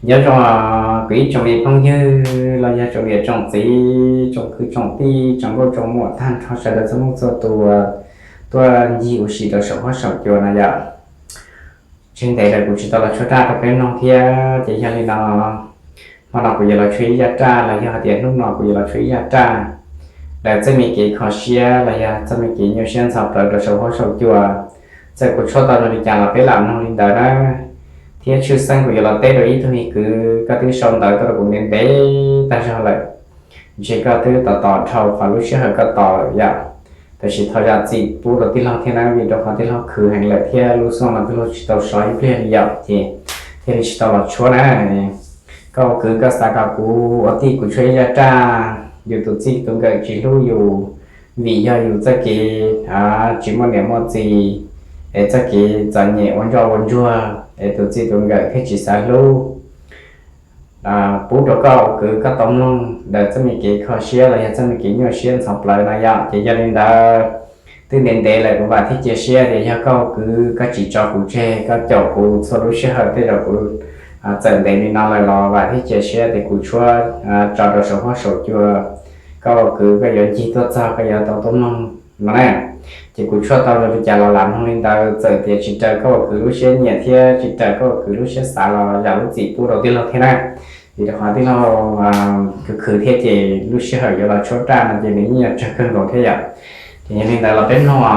Nyob zoo kwv tij tsoom niam phooj ywg los yog tsoom niam tsoom txiv, tsoom kwv tsoom tij, tsoom nkauj tsoom muam tag nrho sawv daws txhua leej txhua tus tuaj ncig ua si rau saum huab saum cua no yom. Tsis ntev lawm kuv tsis tau los tshuab raj rau peb mloog thiab, ces yog li no hmo no kuv yuav los tshuab ib zaj raj los yog hais tias hnub no kuv yuav los tshuab ib zaj raj. Lawv txoj me kev kho siab los yog txoj me kev nyuaj siab ntxhov plawv rau saum huab saum cua, txawm kuv tshuab tau zoo li cas los peb lam mloog li ntawd na. Thiab tshwj xeeb kuv yuav los teb rau ib tug me kwv, koj twb sau ntawv tuaj rau kuv ntev ntev tag zog lawm, ntshe koj twb tos tos dhau qhov lub sij hawm koj tos lawm yom. Tab sis thov zam txim pub rau tij laug thiab na, vim rau qhov tij laug khwv heev lawm thiab lub xyoo no tij laug tsis tau sov ib pliag li yom, ces thiaj li tsis tau los tshuab na. Koj ua kwv koj xav kom kuv ua tij kuv tshuab ib zaj raj, yus tus txij tus nkawm tsis hlub yus, vim yog yus txoj kev tsis muaj niam muaj txiv, es txoj kev txom nyem ua ntsoj ua ntsuag es tus txij tus nkawm thiaj tsis xav hlub. Pub rau koj ua kwv koj tau mloog ntawm txoj me kev kho siab los yog txoj me kev nyuaj siab ntxhov plawv no yom. Ces yog li ntawd, twb ntev ntev lawm kuv vam thiab cia siab tias yog koj ua kwv koj tsis tso kuv tseg, koj caum kuv txhua lub sij hawm, tej zaum kuv txawm ntev li no lawm los vam thiab cia siab tias kuv tshuab tso rau saum huab saum cua, koj ua kwv koj yuav ncig tuaj txog koj yuav tau tuaj mloog no na. Ces kuv tshuab tau zoo li cas los lam mloog li ntawd, txawm tias tsis raws koj ua kwv lub siab nyiam thiab tsis raws koj ua kwv lub siab xav los zam lub txim pub rau tij laug thiab na. Vim rau qhov tij laug khwv khwv thiab ces lub sij hawm yuav los tshuab raj no ces nws yeej yuav tsawg kawg nkaus thiab yom. Ces yog li ntawd los peb mloog os.